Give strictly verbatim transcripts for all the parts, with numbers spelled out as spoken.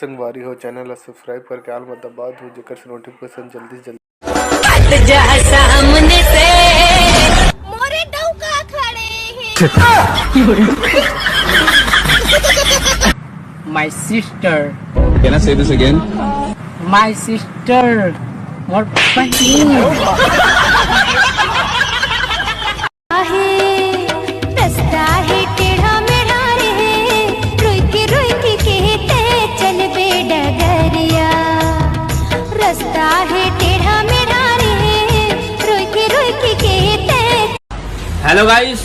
संगवारी हो, चैनल ला सब्सक्राइब करके आल मा दबा दू, जेकर से नोटिफिकेशन जल्दी से जल्दी। हट जा सामने से। मोरे डौका खड़े हैं। My sister। Can I say this again? My sister। मोर बहिन। आहे, रस्ता हे टेढ़ा मेढ़ा रे, रुइक रुइक के ते चलबे डगरिया। रस्ता हे टेढ़ा मेढ़ा रे, रुइक रुइक के ते। हेलो गाइस,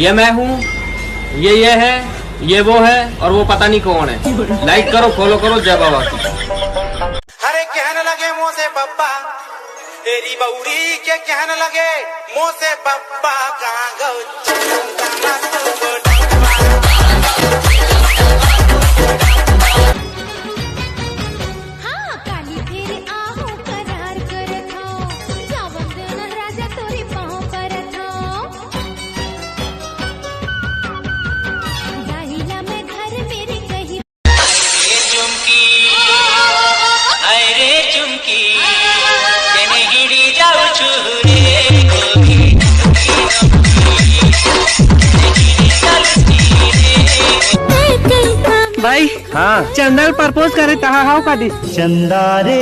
ये मैं हूँ, ये ये है, ये वो है और वो पता नहीं कौन है। लाइक करो, फॉलो करो, जय बाबा की। अरे कहन लगे मोसे बप्पा, तेरी बौरी के कहन लगे मोसे बप्पा, कहाँ गौ चंदना तू गोटा। हाँ, काली फेर आहूँ करार करत हौं, जावन देना राजा तोरे पाँव परत हौं। जाहिला मैं घर मेरे कही। रे चुमकी, हाय रे चुमकी, तेने हिड़ी जाऊ छुरे गोरी। भाई, हाँ। चंदा ल प्रपोज करे तहा हाव का दी? चंदा रे,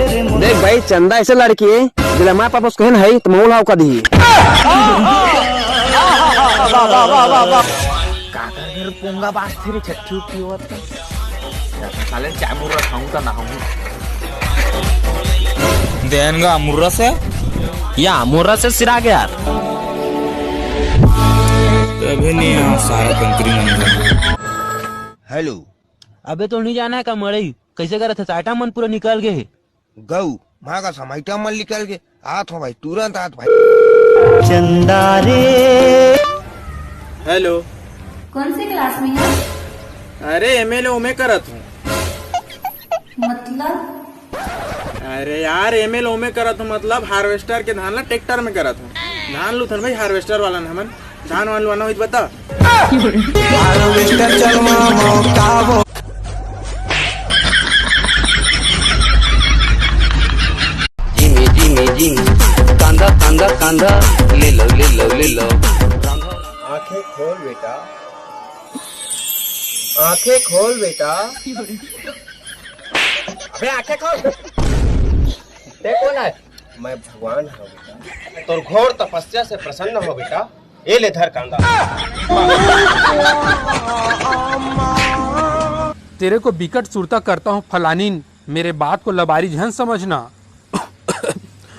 रे मोर देख भाई, चंदा ऐसे लड़की है, जेला मैं प्रपोज कहे नहीं तो मोल हाव का दी। काकर घर पोंगा बास फिर छट्ठी उट्ठी होत है। साले चाय मुर्रा खाऊं ता ना खाऊं। देन गा मुर्रा से? या मुर्रा से सिरा गया यार। अभी नहीं आ सारा कंत्री नंदन। हेलो। अबे तो नहीं जाना है का मड़ई? कैसे करत है? आइटम मन पूरा निकल गए है। गऊ, माँ का समाइटा मन निकल गए। आत हो भाई, तुरंत आत भाई। चंदा रे। हेलो। कौन से क्लास में है? अरे एमएल ओमे करत हूँ। मतलब? अरे यार, एमएल ओमे करत हूँ, मतलब हार्वेस्टर के धान ला ट्रैक्टर में करत हूँ। धान लुथन भाई, हार्वेस्टर वाला न हमन। धान वान लुआना होई त बता। हार्वेस्टर चलवा मौका वो। जिमी, जिमी, जिमी, कांदा, कांदा, कांदा, ले लो, ले लो, ले लो। आंखें खोल बेटा, आंखें खोल बेटा। अबे आंखें खोल। ते कौन है? मैं भगवान हूँ बेटा। तोर घोर तपस्या से प्रसन्न हो बेटा। ए ले धर कांदा। तेरे को बिकट सुरता करता हूँ फलानीन, मेरे बात को लबारी झन समझना।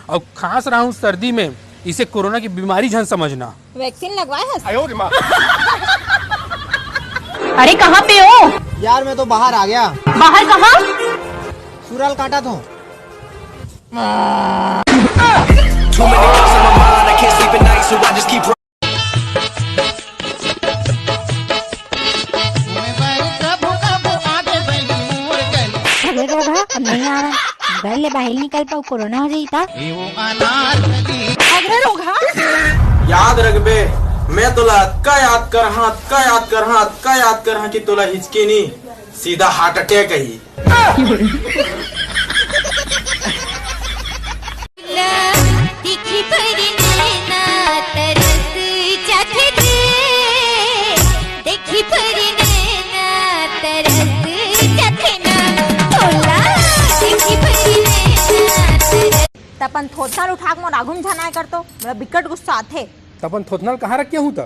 और खांस रहा हूँ सर्दी में, इसे कोरोना की बीमारी झन समझना। वैक्सीन लगवाए हस? अरे कहाँ पे हो? यार मैं तो बाहर आ गया। बाहर कहाँ? सुराल काटा था। अरे रोगहा, अब नहीं आ रहा। घर ले बाहर निकल पाऊ, कोरोना हो जाई ता। अरे रोगहा। याद रखबे, मैं तोला अतका याद करहा, अतका याद करहा, अतका याद करहा कि तोला हिचकी नी, सीधा हार्ट अटैक ही। देखी परी नैना तरस जाथे रे, देखी परी नैना तरस जाथे ना, तोला देखी परी नैना तरस। त अपन थोथना ल उठा के मोर आघू म झन आए कर तो, मोला बिकट गुस्सा आथे। त अपन थोथना ल कहाँ रखे हूँ त?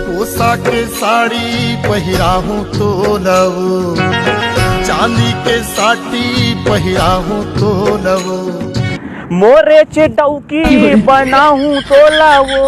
पोसा के साड़ी पहिराहूँ तोला वो, चांदी के साटी पहिराहूँ तोला वो। मोरे चे डौकी बनाहूँ तोला वो।